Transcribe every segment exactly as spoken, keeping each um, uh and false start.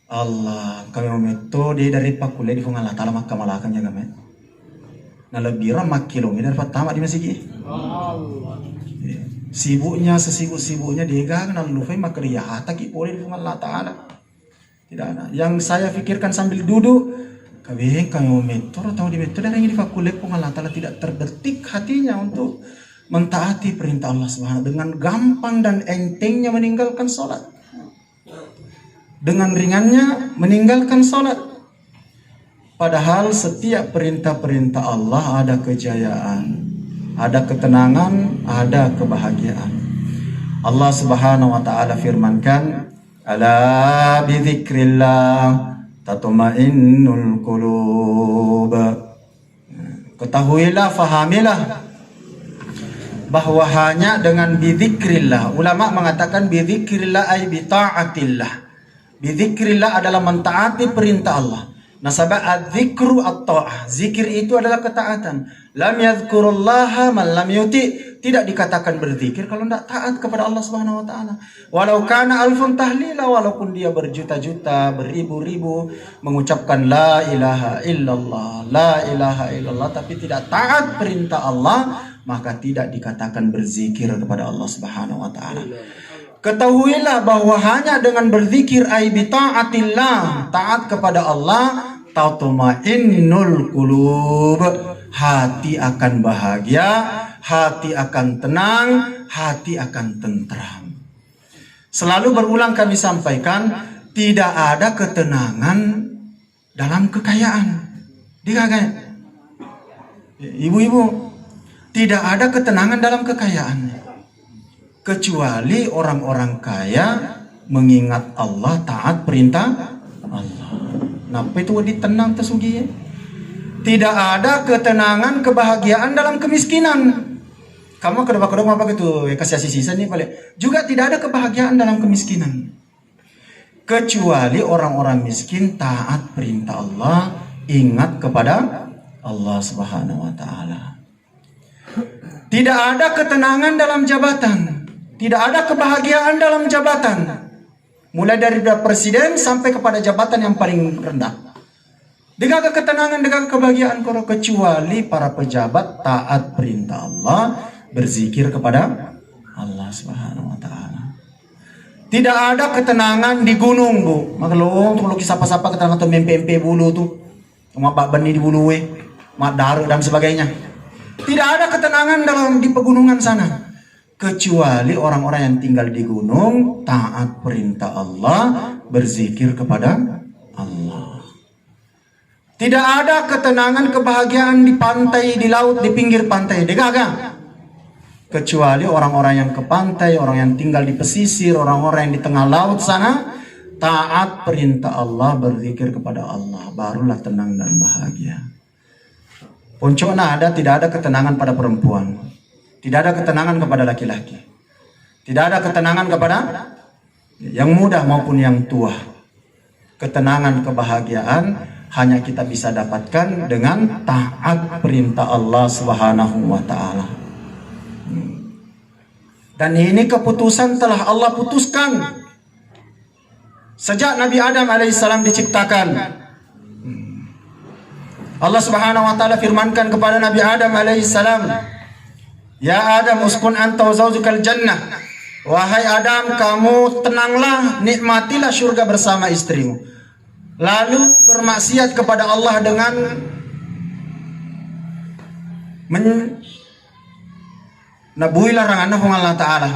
Allah, kami metto de dari pakkulle di Puang Allah Ta'ala makkamalakang jaga me. Na lebbi ra makkilong dari pertama di masigi. Sibuknya, sesibuk-sibuknya, dega nallupai makkeda ya hataki pole di Puang Allah Ta'ala. Tidak ada. Yang saya pikirkan sambil duduk, kaweng kami metto, tahu di metto dari di pakkulle Puang Allah Ta'ala tidak terbetik hatinya untuk mentaati perintah Allah Subhanahu, dengan gampang dan entengnya meninggalkan sholat. Dengan ringannya meninggalkan sholat. Padahal setiap perintah-perintah Allah ada kejayaan, ada ketenangan, ada kebahagiaan. Allah Subhanahu wa Ta'ala firmankan, "Ala bidzikrillah tatmainnul qulub." Ketahuilah, fahamilah bahwa hanya dengan bidzikrillah. Ulama mengatakan bidzikrillah ay bitaatillah. Bidzikrillah adalah mentaati perintah Allah. Nasaba adzikru at-ta'ah. Zikir itu adalah ketaatan. Lam yadzkurullaha man lam yuti. Tidak dikatakan berzikir kalau tidak taat kepada Allah Subhanahu wa Ta'ala. Walau kana alfun tahlila, walaupun dia berjuta-juta, beribu-ribu mengucapkan la ilaha illallah, la ilaha illallah, tapi tidak taat perintah Allah, maka tidak dikatakan berzikir kepada Allah Subhanahu wa Ta'ala. Ketahuilah bahwa hanya dengan berzikir, ay bitaatillah, taat kepada Allah, tatmainnul qulub, hati akan bahagia, hati akan tenang, hati akan tentram. Selalu berulang kami sampaikan, tidak ada ketenangan dalam kekayaan. Digaga? Ibu-ibu, tidak ada ketenangan dalam kekayaan. Kecuali orang-orang kaya mengingat Allah, taat perintah Allah. Nappa itu wedding tenang, tasugi. Tidak ada ketenangan, kebahagiaan dalam kemiskinan. Kamu kedua kedua apa gitu? Ya, kasih sisa nih paling. Juga tidak ada kebahagiaan dalam kemiskinan. Kecuali orang-orang miskin taat perintah Allah, ingat kepada Allah Subhanahu wa Ta'ala. Tidak ada ketenangan dalam jabatan, tidak ada kebahagiaan dalam jabatan. Mulai dari presiden sampai kepada jabatan yang paling rendah. Degaga ketenangan, degaga kebahagiaan koro, kecuali para pejabat taat perintah Allah, berzikir kepada Allah Subhanahu wa Ta'ala. Tidak ada ketenangan di gunung, Bu. Magelong tu kalau kisapa-sapa ketenangan tu mempe-empe bulu tu. Mabba benni di bulu, eh. Maddaru dan sebagainya. Tidak ada ketenangan dalam di pegunungan sana. Kecuali orang-orang yang tinggal di gunung, taat perintah Allah, berzikir kepada Allah. Tidak ada ketenangan, kebahagiaan di pantai, di laut, di pinggir pantai. Degaga. Kecuali orang-orang yang ke pantai, orang yang tinggal di pesisir, orang-orang yang di tengah laut sana, taat perintah Allah, berzikir kepada Allah, barulah tenang dan bahagia. Puncaknya ada, tidak ada ketenangan pada perempuan, tidak ada ketenangan kepada laki-laki, tidak ada ketenangan kepada yang muda maupun yang tua. Ketenangan, kebahagiaan hanya kita bisa dapatkan dengan taat perintah Allah Subhanahu wa Ta'ala. Dan ini keputusan telah Allah putuskan. Sejak Nabi Adam alaihissalam diciptakan, Allah Subhanahu wa Ta'ala firmankan kepada Nabi Adam alaihissalam, "Ya Adam, uskun anta wa zaujukal jannah." Wahai Adam, kamu tenanglah, nikmatilah surga bersama istrimu. Lalu bermaksiat kepada Allah dengan men- nabuai laranganna Puang Allah Ta'ala.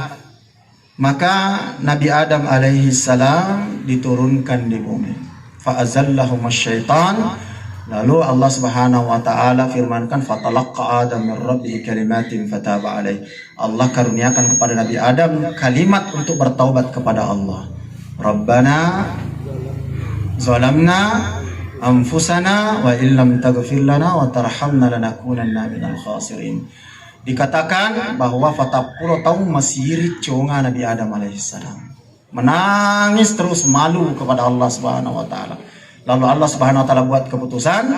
Maka Nabi Adam alaihi salam diturunkan di bumi. Fa azallahuma syaitan. Lalu Allah Subhanahu wa Ta'ala firmankan, "Fatalaqqa Adam min rabbihi kalimatin fataba alaih." Allah karuniakan kepada Nabi Adam kalimat untuk bertaubat kepada Allah. "Rabbana zalamna anfusana wa illam taghfir lana wa tarhamna lanakunanna minal khasirin." Dikatakan bahwa fatappuro taung masiri conga Nabi Adam alaihissalam. Menangis terus malu kepada Allah Subhanahu wa Ta'ala. Lalu Allah Subhanahu wa Ta'ala buat keputusan,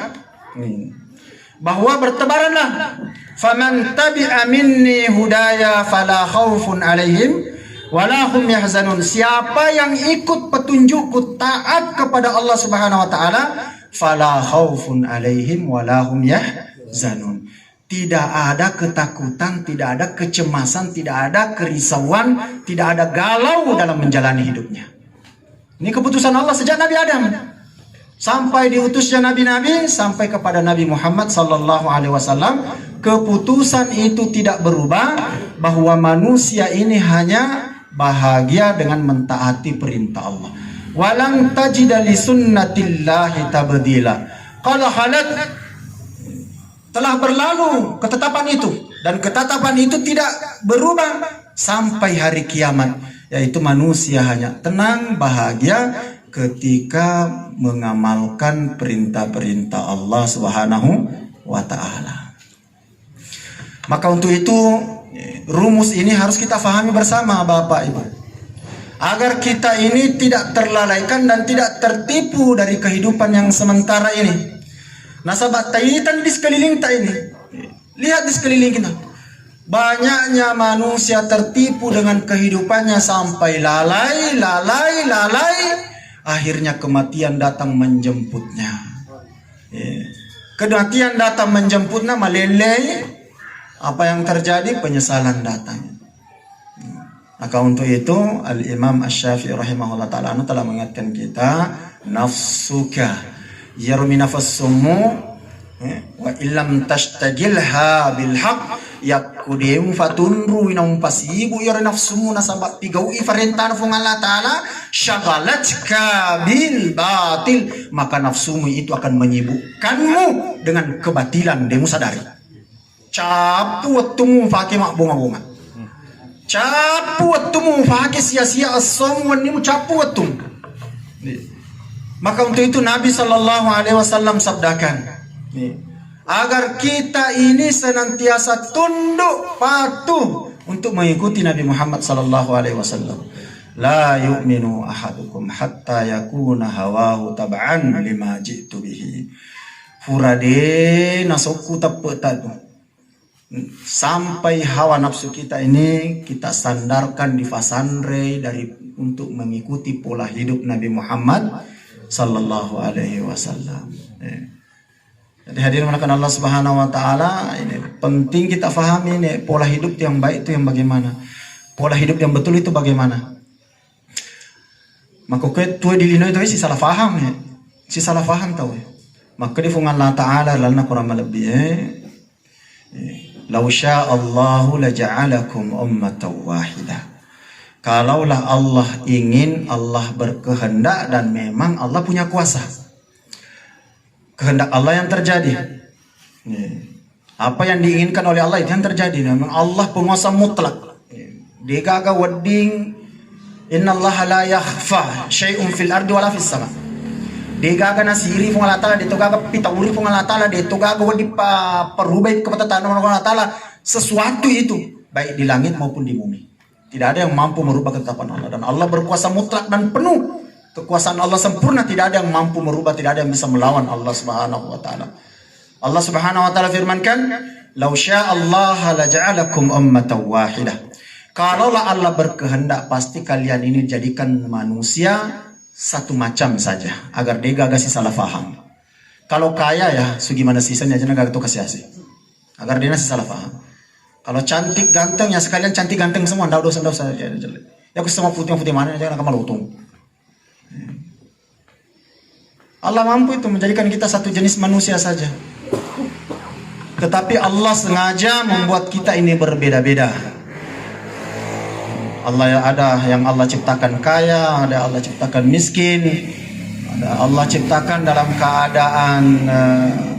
hmm, bahwa bertebaranlah, "Faman tabi'a minni hudaya fala khaufun alaihim Wala hum yahzanun. Siapa yang ikut petunjukku, taat kepada Allah Subhanahu wa Ta'ala, fala khaufun alaihim wala hum yahzanun. Tidak ada ketakutan, tidak ada kecemasan, tidak ada kerisauan, tidak ada galau dalam menjalani hidupnya. Ini keputusan Allah sejak Nabi Adam. Sampai diutusnya nabi-nabi, sampai kepada Nabi Muhammad sallallahu alaihi wasallam, keputusan itu tidak berubah, bahwa manusia ini hanya bahagia dengan mentaati perintah Allah. Walan tajida li sunnatillahi tabdila. Qad khalat, telah berlalu ketetapan itu, dan ketetapan itu tidak berubah sampai hari kiamat, yaitu manusia hanya tenang, bahagia ketika mengamalkan perintah-perintah Allah Subhanahu wa Ta'ala. Maka untuk itu, rumus ini harus kita fahami bersama, Bapak Ibu, agar kita ini tidak terlalaikan dan tidak tertipu dari kehidupan yang sementara ini. Nasaba taitan di sekelilingta ini. Lihat di sekeliling kita. Banyaknya manusia tertipu dengan kehidupannya sampai lalai, lalai, lalai. Akhirnya kematian datang menjemputnya. Ya. Kematian datang menjemputnya, malelei. Apa yang terjadi? Penyesalan datang. Maka untuk itu, Al-Imam Asy-Syafi'i rahimahullah ta'ala anu telah mengingatkan kita, nafsuka. Iyaro mi nafassumu, eh, wa illam tashtagilha bil haq, yakku de mufatunrui na mupasibu iyaro nafsumu nasaba pigau'i farentana Fuang Allah Ta'ala, syagalatka bil batil, maka nafsumu itu akan menyibukkanmu dengan kebatilan, de musadari. Cappu wettummu mufake mabbonga-bonga. Cappu wettummu mufake sia-sia essomu wennimu, cappu wettummu. Maka untuk itu Nabi sallallahu alaihi wasallam sabdakan, agar kita ini senantiasa tunduk patuh untuk mengikuti Nabi Muhammad sallallahu alaihi wasallam. La yu'minu ahadukum hatta yakuna hawahu tab'an lima ji'tu bihi. Pura de nasokku teppe'ta tu. Sampai hawa nafsu kita ini kita sandarkan, difasanre dari, untuk mengikuti pola hidup Nabi Muhammad sallallahu alaihi wasallam. Eh. Jadi hadirin manakan Allah Subhanahu wa Ta'ala, ini penting kita fahami ini pola hidup yang baik itu yang bagaimana. Pola hidup yang betul itu bagaimana. Maka kue tue di lino itu si salah faham ya. Si salah faham tau ya. Maka di Fuang Allah Ta'ala lalenna kurang malebbi, eh. Eh, lau sya Allahu la ja'alakum ummatan wahida. Kalaulah Allah ingin, Allah berkehendak, dan memang Allah punya kuasa. Kehendak Allah yang terjadi. Eh, apa yang diinginkan oleh Allah itu yang terjadi. Memang Allah penguasa mutlak. Degaga wedding, innallaha la yakhfa syai'un fil ardi wala fis sama. Degaga nasiri Fuang Allah Ta'ala, deto gaga pitauri Fuang Allah Ta'ala, deto gaga wedding pa-, parubai kepetetanna Fuang Allah Ta'ala, sesuatu itu, baik di langit maupun di bumi. Tidak ada yang mampu merubah ketetapan Allah. Dan Allah berkuasa mutlak dan penuh. Kekuasaan Allah sempurna, tidak ada yang mampu merubah, tidak ada yang bisa melawan Allah Subhanahu wa Ta'ala. Allah Subhanahu wa Ta'ala firmankan, "Lau sya Allah la ja'alakum ummatan wahidah." Kalaulah Allah berkehendak, pasti kalian ini jadikan manusia satu macam saja, agar degaga si salah faham. Kalau kaya ya, sugi mana sisanya aja gaga to kasi-asi. Agar dia si salah faham. Kalau cantik ganteng ya sekalian cantik ganteng semua, ndak dosa, ndak usah ya, jelek. Ya aku sama putih, putih mana aja nak malutung. Allah mampu itu menjadikan kita satu jenis manusia saja. Tetapi Allah sengaja membuat kita ini berbeda-beda. Allah ya, ada yang Allah ciptakan kaya, ada Allah ciptakan miskin, ada Allah ciptakan dalam keadaan, eh,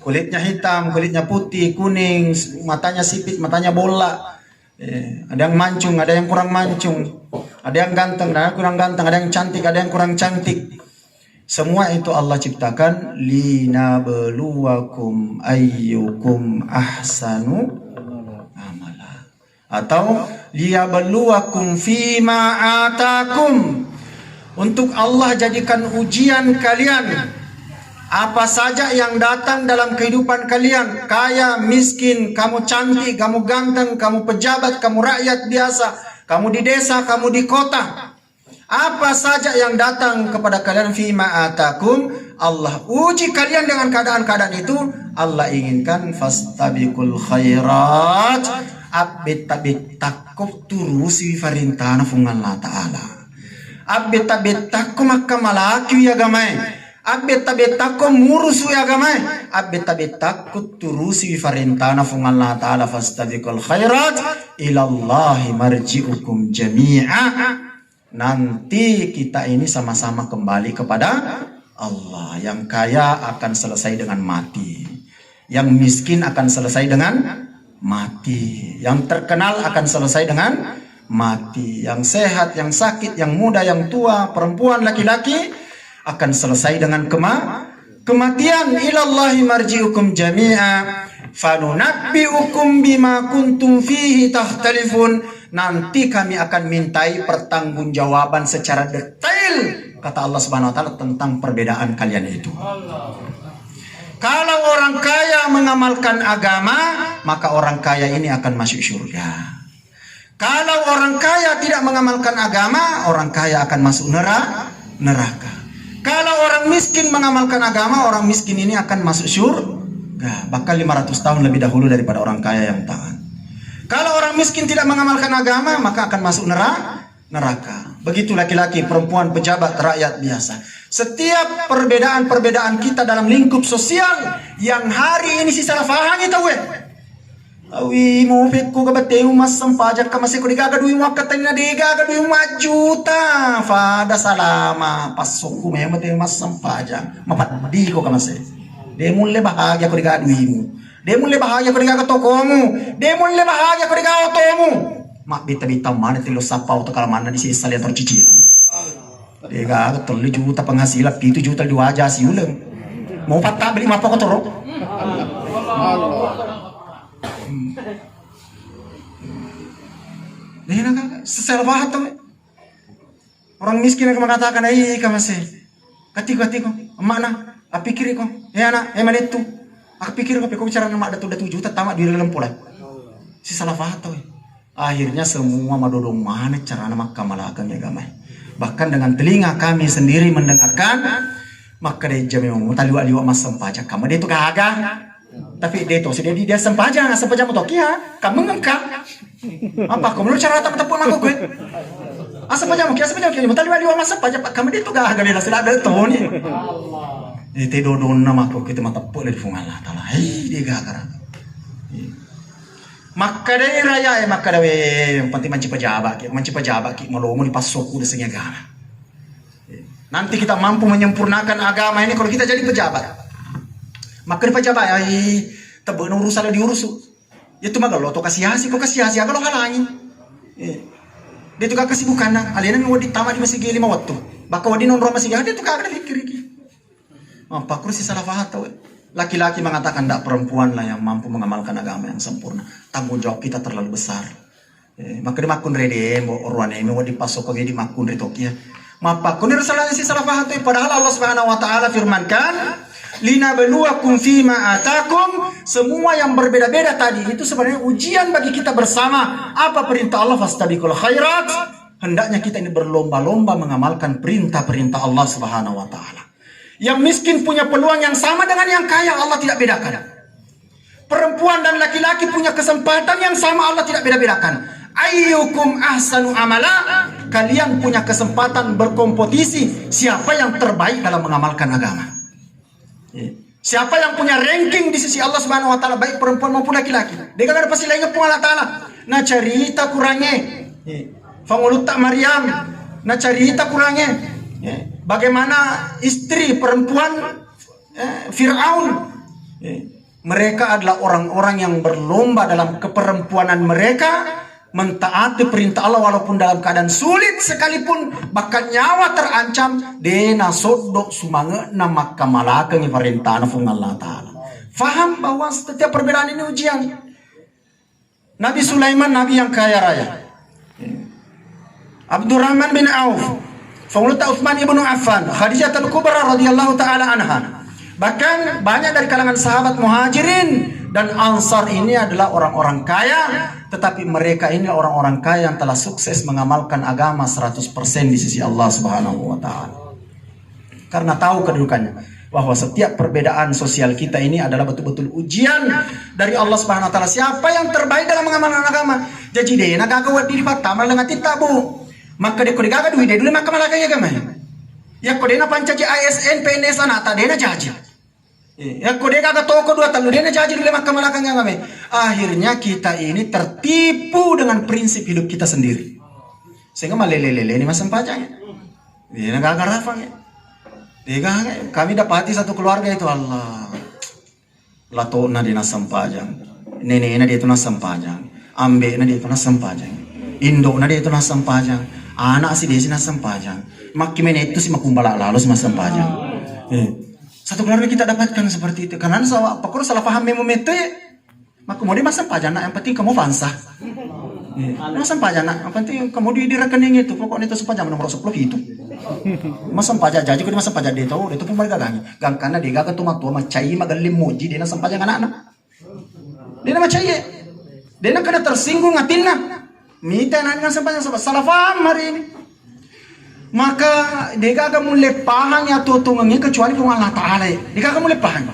kulitnya hitam, kulitnya putih, kuning, matanya sipit, matanya bola. Eh, ada yang mancung, ada yang kurang mancung, ada yang ganteng, ada yang kurang ganteng, ada yang cantik, ada yang kurang cantik. Semua itu Allah ciptakan, "Linabluwakum ayyukum ahsanu amala." Atau, "Liyabluwakum fima atakum." Untuk Allah jadikan ujian kalian. Apa saja yang datang dalam kehidupan kalian, kaya, miskin, kamu cantik, kamu ganteng, kamu pejabat, kamu rakyat biasa, kamu di desa, kamu di kota, apa saja yang datang kepada kalian fima atakum, Allah uji kalian dengan keadaan-keadaan itu, Allah inginkan fastabiqul khairat, abbetta-bettakko turusi farintana Fuang Allah Ta'ala. Abbetta-bettakko makkamalakiwi agamae. Abbetta-bettakko murusui agamae. Abbetta-bettakko turusiwi farentana Fuang Allah Ta'ala, fastabiqul khairat, ilallahi marji'ukum jami'a. Nanti kita ini sama-sama kembali kepada Allah. Yang kaya akan selesai dengan mati. Yang miskin akan selesai dengan mati. Yang terkenal akan selesai dengan mati. Yang sehat, yang sakit, yang muda, yang tua, perempuan, laki-laki akan selesai dengan kema kematian. Ilallahi marji'ukum jami'a fanunabbi'ukum bima kuntum fihi takhtalifun. Nanti kami akan mintai pertanggungjawaban secara detail, kata Allah Subhanahu wa Ta'ala, tentang perbedaan kalian itu. Kalau orang kaya mengamalkan agama, maka orang kaya ini akan masuk surga. Kalau orang kaya tidak mengamalkan agama, orang kaya akan masuk nera-, neraka. Kalau orang miskin mengamalkan agama, orang miskin ini akan masuk surga, bahkan lima ratus tahun lebih dahulu daripada orang kaya yang taat. Kalau orang miskin tidak mengamalkan agama, maka akan masuk nera-, neraka. Begitu laki-laki, perempuan, pejabat, rakyat biasa. Setiap perbedaan-perbedaan kita dalam lingkup sosial yang hari ini sisalafahangi tauwe. Awi, mopekko ga batemu massempajang ka maseko, degaga duimu akkatenna, degaga duimu majjuta. Fada salama, passokku memang batemu massempajang. Mapaddiko ka mase. De mulle bahagia ko degaga duimu. De mulle bahagia ko degaga tokomu. De mulle bahagia ko degaga otomu. Mabbita-bita maneng tellu sappa oto kalamanna di sessa liang taro cicilang. Degaga tellu juta penghasilan, pitu juta diwaja siuleng. Mau patta beli mappa ko toro. Dena kan sesel banget tuh. Orang miskin yang mengatakan, "Ai, ka mase. Katiko, katiko. Emakna, apikiriko. Eh, anak, eh, manettu. Aku pikir ko peko bicara nama datu-datu juta tama di dalam pula." Si salah paham tuh. Akhirnya semua madodong mana carana makkamalakeng agama. Bahkan dengan telinga kami sendiri mendengarkan, makkeda jami mau taliwa-liwa massempajang kama de to gaga. Tapi de to, sedih dia sempajang, sempajang to kia, kamu ngengka. Apa kamu cara tak tepu mako gue? Asal pajang kia, asal pajang kia, mutali wali wa masa pajang pak kami de to gaga bela sila de to ni. Eh, te dodonna mako kita matepu dari Fuang Allah Ta'ala. Hei, de gaga. Makkadai raya e, makkada we, yang penting manci pejabat ki, manci pejabat ki, malomo di passoku de sengi agama. Nanti kita mampu menyempurnakan agama ini kalau kita jadi pejabat. Makkada pejabat, ai, tebena urusan diurusu. Itu magello to kasiasi, ko kasiasi aga lo halangi. Eh. De tu kasibukanna, alena mi wedding tama di masigi lima wettu. Bakka wedding nonro masigi, de tu kagak dipikiriki. Mappakkurusi salah paham tau. Laki-laki mengatakan tidak, perempuanlah yang mampu mengamalkan agama yang sempurna. Tanggung jawab kita terlalu besar. Eh, makkeda makkunrai de, mbo, oroane mi wedding passokkogi di makkunrai tokia. Mappakkunrai salah si salah paham tau. Padahal Allah Subhanahu wa Ta'ala firmankan, "Linabluwakum fima atakum." Semua yang berbeda-beda tadi itu sebenarnya ujian bagi kita bersama. Apa perintah Allah? "Fastabiqul khairat." Hendaknya kita ini berlomba-lomba mengamalkan perintah-perintah Allah Subhanahu wa Ta'ala. Yang miskin punya peluang yang sama dengan yang kaya, Allah tidak bedakan. Perempuan dan laki-laki punya kesempatan yang sama, Allah tidak beda-bedakan. Ayyukum ahsanu amala, kalian punya kesempatan berkompetisi siapa yang terbaik dalam mengamalkan agama. Iya. Siapa yang punya ranking di sisi Allah Subhanahu wa Ta'ala, baik perempuan maupun laki-laki? De gaga pasti lainnya Puang Allah Ta'ala. Nah, cerita kurangnya. Iya. Fangulutta Maryam, nah, cerita kurangnya. Iya. Bagaimana istri perempuan eh, Firaun. Eh, mereka adalah orang-orang yang berlomba dalam keperempuanan mereka, mentaati perintah Allah walaupun dalam keadaan sulit sekalipun, bahkan nyawa terancam, de nasoddo sumange'na makkamalakengi parentana Fuang Allah Ta'ala. Faham bahwa setiap perbedaan ini ujian. Nabi Sulaiman, nabi yang kaya raya. Abdurrahman bin Auf, Fangulutta Utsman ibnu Affan, Khadijah al-Kubra radhiyallahu ta'ala anha. Bahkan banyak dari kalangan sahabat Muhajirin Dan Ansar ini adalah orang-orang kaya, tetapi mereka ini orang-orang kaya yang telah sukses mengamalkan agama seratus persen di sisi Allah Subhanahu wa Ta'ala. Karena tahu kedudukannya, bahwa setiap perbedaan sosial kita ini adalah betul-betul ujian dari Allah Subhanahu wa Ta'ala. Siapa yang terbaik dalam mengamalkan agama? Jaji, de' na gaga wedding ripattama lenga titta, Bu. Maka de' ko de' gaga duit, de' dulu maka malaga ya agama. Ya ko de' na pancaji A S N, P N S anakta, de' na jaji. Eh, yakko de' gaga toko dua tellu, de' na jaji dulu makkamalakang agama. Akhirnya kita ini tertipu dengan prinsip hidup kita sendiri. Sehingga malele-lele ni massempajang. De' na gaga rafang. De' gaga. Kami dapati satu keluarga itu, Allah. Latona de' nassempajang. Nenena de' tu nassempajang. Ambena de' tu nassempajang. Indona de' tu nassempajang. Anak si de' si nassempajang. Makki menettu si makumbala lalo si massempajang. Eh. Satu keluarga kita dapatkan seperti itu. Karena salah, apa, salah paham memo mette. Makko mau dia massempajang, nak, yang penting kamu fansa. Eh, massempajang, nak, yang penting kamu di, di rekening itu. Pokoknya itu sempajang nomor sepuluh itu. Massempajang jaji, kau massempajang de' tau, de' tu pun mereka gangi. Gangkana de' gaga tu matua macai magelli muji, de' nassempajang anak-anak. De' na macai, de' na kada tersinggung atinna. Mita na dengan sempajang sebab salah paham hari ini. Maka de' gaga mulle pahang ya tutungengi kecuali Puang Allah Ta'ala. De' gaga mulle pahang.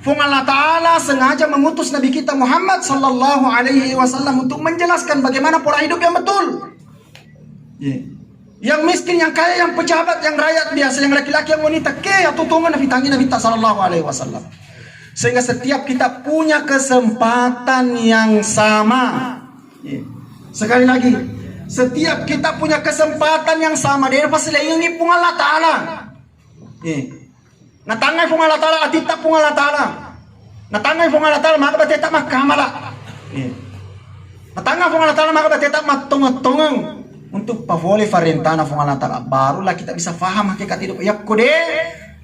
Puang Allah Ta'ala sengaja mengutus Nabi kita Muhammad sallallahu alaihi wasallam untuk menjelaskan bagaimana pola hidup yang betul. Iya. Yang miskin, yang kaya, yang pejabat, yang rakyat biasa, yang laki-laki, yang wanita, ke ya tutungan Nabi tangi Nabi ta sallallahu alaihi wasallam. Sehingga setiap kita punya kesempatan yang sama. Iya. Sekali lagi, setiap kita punya kesempatan yang sama. Dia pasti lagi Puang Allah Ta'ala. Iya. Natangngai Puang Allah Ta'ala, atitta Puang Allah Ta'ala. Natangngai Puang Allah Ta'ala, maka bateta makkamala. Iya. Natangngai Puang Allah Ta'ala, maka bateta mattongeng-tongeng untuk pafole farentana Puang Allah Ta'ala. Barulah kita bisa faham hakikat hidup. Yakko de'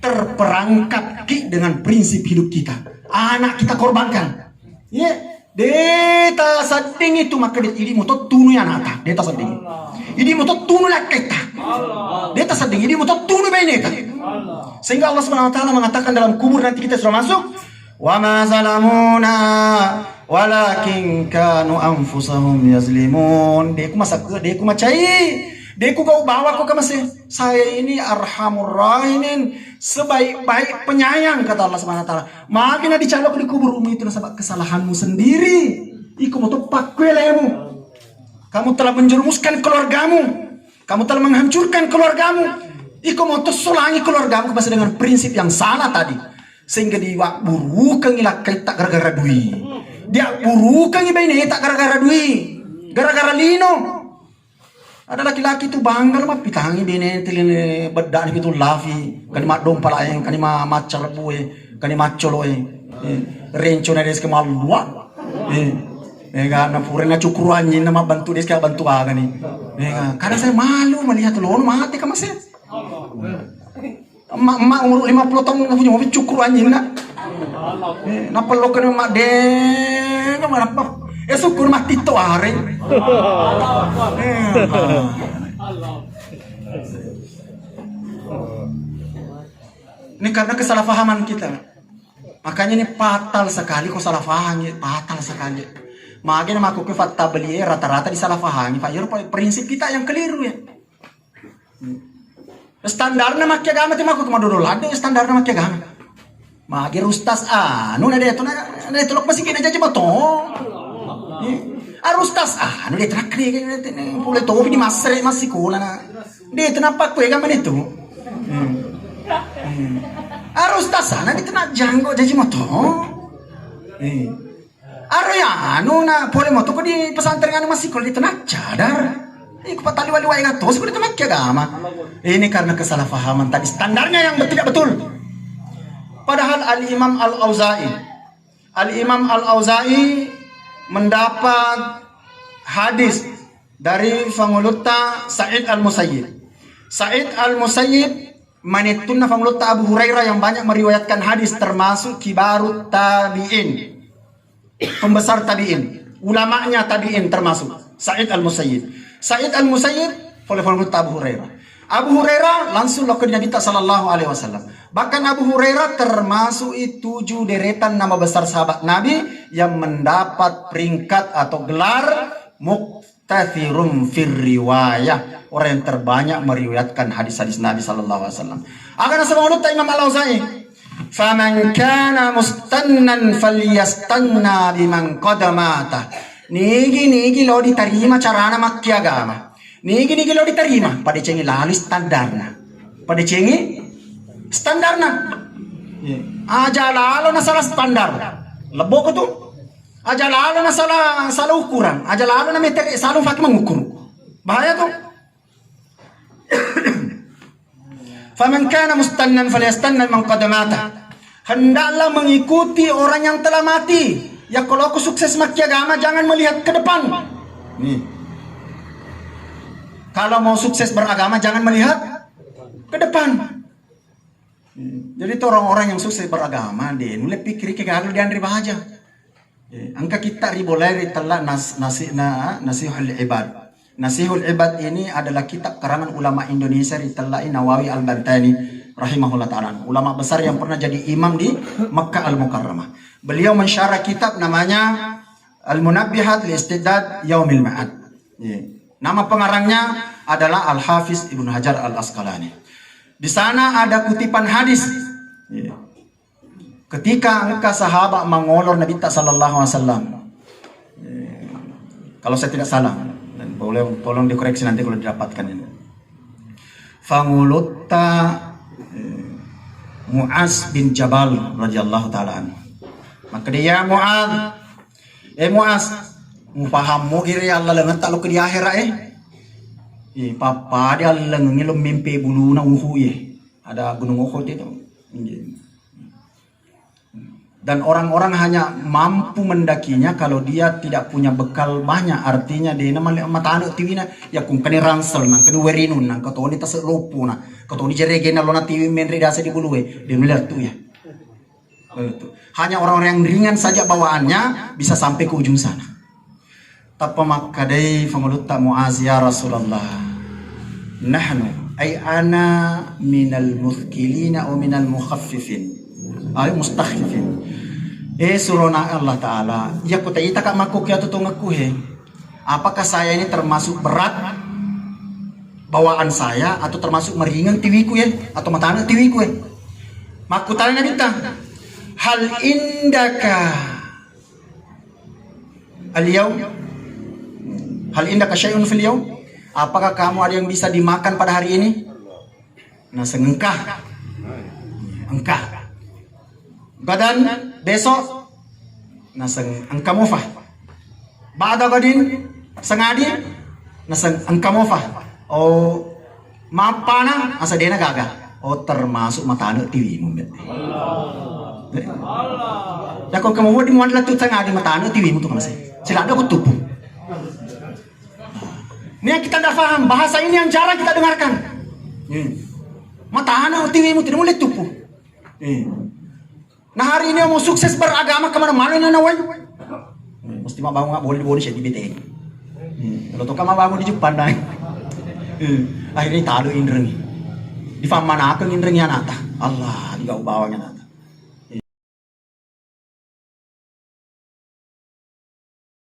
terperangkap ki dengan prinsip hidup kita. Anak kita korbankan. Iya. De' tasedding itu, maka de' idi' muto tunu ya anakta, de' tasedding. Idi' muto tunu lakketta. De' tasedding, idi' muto tunu baineta. Sehingga Allah Subhanahu wa Ta'ala mengatakan dalam kubur nanti kita sudah masuk, "Wa ma zalamuna walakin kanu anfusahum yazlimun." De' ku masakke, de' ku macai, de' ku gau bawa ku kamase. Saya ini arhamur rahimin, sebaik-baik penyayang, kata Allah Subhanahu wa Ta'ala. Magi na dicalok di kuburmu itu nasaba kesalahanmu sendiri. Iko mo toppa kuelemu. Kamu telah menjerumuskan keluargamu. Kamu telah menghancurkan keluargamu. Iko mo tossolangi keluargamu masih dengan prinsip yang salah tadi. Sehingga diwabburukengi lakkaitta gara-gara dui. Diabburukengi baineta gara-gara dui. Gara-gara lino. Ada laki-laki tu bangga lo mappitangi bene teline beddani pitu lafi, kani maddompa laeng, kani ma-, macca rebbu e, kani maccolo e, eh, renco na deske mallua. Eh, eh, ga na pura na cukuru anjinna mabbantu deske bantu aga ni. Eh, ga, kadang saya malu melihat lono mate kamase. Emak-emak umur lima puluh tahun nggak punya mobil, cukur anjing nak. Eh, nappa lo kena emak deng, mana apa? Eh, syukur mati to areng. Eh, ini karena kesalahpahaman kita. Makanya ini fatal sekali kok salah paham ya, fatal sekali. Makanya makku ke fatta beli rata-rata disalahpahami. Pak Yoro, prinsip kita yang keliru ya. Standarna makkiagama te makku tu madodo ladde standarna makkiagama. Magi rustas anu na deto na deto lok masih kena jaji bato. Eh, arustas anu deto na kri pule topi di masre masih kula na. Deto na pakku ega mani tu. Hmm. Hmm. Arustas ana deto na janggo jaji moto. Eh. Aro ya anu na pole moto ko di pesantren anu masih kalau di tengah cadar. Iku patali wali wai ngatos ko di tengah agama. Ini karena kesalahpahaman tadi standarnya yang betul tidak betul. Padahal Al Imam Al Auza'i, Al Imam Al Auza'i mendapat hadis dari Fangulutta Sa'id Al Musayyib. Sa'id Al Musayyib manettunna Fangulutta Abu Hurairah yang banyak meriwayatkan hadis termasuk kibarut tabi'in. Pembesar tabi'in, ulamanya tabi'in termasuk Sa'id Al-Musayyib. Sa'id Al-Musayyib pole-pole Abu Hurairah. Abu Hurairah langsung lokka di Nabitta sallallahu alaihi wasallam. Bahkan Abu Hurairah termasuk i tujuh deretan nama besar sahabat Nabi yang mendapat peringkat atau gelar muktatsirun fir riwayah, orang yang terbanyak meriwayatkan hadis-hadis Nabi sallallahu alaihi wasallam. Aga nasaba ulutta Imam Al-Auza'i, "Faman kana mustannan falyastanna biman qad mata." Nigi-nigi lo ditarima carana makkiagama. Nigi-nigi lo ditarima, padecengi lalo standarna. Padecengi standarna. Iya. Aja lalo na salah standar. Lebbo ko tu. Aja lalo na salah, salah ukuran. Aja lalo na meter salah faki mengukur. Bahaya tu. Faman kana mustannan falyastanna man qad mata. Hendaklah mengikuti orang yang telah mati. Ya, kalau aku sukses makkiagama, jangan melihat ke depan. Nih. Kalau mau sukses beragama, jangan melihat ke depan. Jadi itu orang-orang yang sukses beragama, de nulle pikiri ke galu dianre baja. Eh, engka kitta ribolai ri tella nas-, nasi-, na-, Nasihul Ibad. Nasihul Ibad ini adalah kitab karangan ulama Indonesia ri tella i Nawawi Al-Bantani rahimahullah ta'ala. Ulama besar yang pernah jadi imam di Makkah Al-Mukarramah. Beliau mensyarah kitab namanya Al-Munabbihat li Isti'dad Yaumil Ma'ad. Iya. Nama pengarangnya adalah Al-Hafiz Ibnu Hajar Al-Asqalani. Di sana ada kutipan hadis. Iya. Ketika engka sahabat mangolor Nabitta sallallahu alaihi wasallam. Eh, kalau saya tidak salah, dan boleh tolong dikoreksi nanti kalau didapatkan ini. Fangulutta, eh, Muaz bin Jabal radhiyallahu ta'ala anhu. Maka dia, "Ya Muaz, eh Muaz, mupahammu giri Allah lengetta lo ke di akhirat eh." Eh, papa dia lengengi lo mimpi buluna Uhud eh. Ada gunung Uhud itu. Dan orang-orang hanya mampu mendakinya kalau dia tidak punya bekal banyak. Artinya, de na male-, matane tiwina, ya kungkani ransel, nangkani werinun, nangka toni tase lopona, katoni jeregena lona tiwi menre dasa di bulue, de nulle tu ya. Betul. Hanya orang-orang yang ringan saja bawaannya bisa sampai ke ujung sana. Tappa makkadai fangulutta Muaz, "Ya Rasulullah, nahnu, ay ana minal muthqilina aw minal mukhaffifin, ay mustakhfifin." Eh, surona Allah Ta'ala, iya ku taitaka makku kiatu tongekku he. Apakah saya ini termasuk berat bawaan saya atau termasuk meringan tiwiku ya? Atau matane tiwiku ya? Makkutana Nabitta, "Hal indaka al-yaum? Hal indaka syai'un fil yaum?" Apakah kamu ada yang bisa dimakan pada hari ini? Naseng engka. Engka. Gadan, besok, naseng engka mofa. Ba'da gadin, sengadi, naseng engka mofa. Oh, mappana, asa dena gaga. Oh, termasuk matane tiwimu, bet. Dako kamu di muan latu sengadi matane tiwimu tu kamase. Silada ku tupu. Ini yang kita tidak paham, bahasa ini yang jarang kita dengarkan. Hmm. Matana tiwimu tidak boleh tupu. Hmm. Nah, hari ini mau sukses beragama kemana-mana ini nawai. Hmm. Mesti mau bangun boleh boleh saya di B T. Hmm. Kalau toka mau bangun di Jepang dah. Hmm. Akhirnya talu indrengi. Di mana aku indrengi anata. Allah, di kau bawangnya.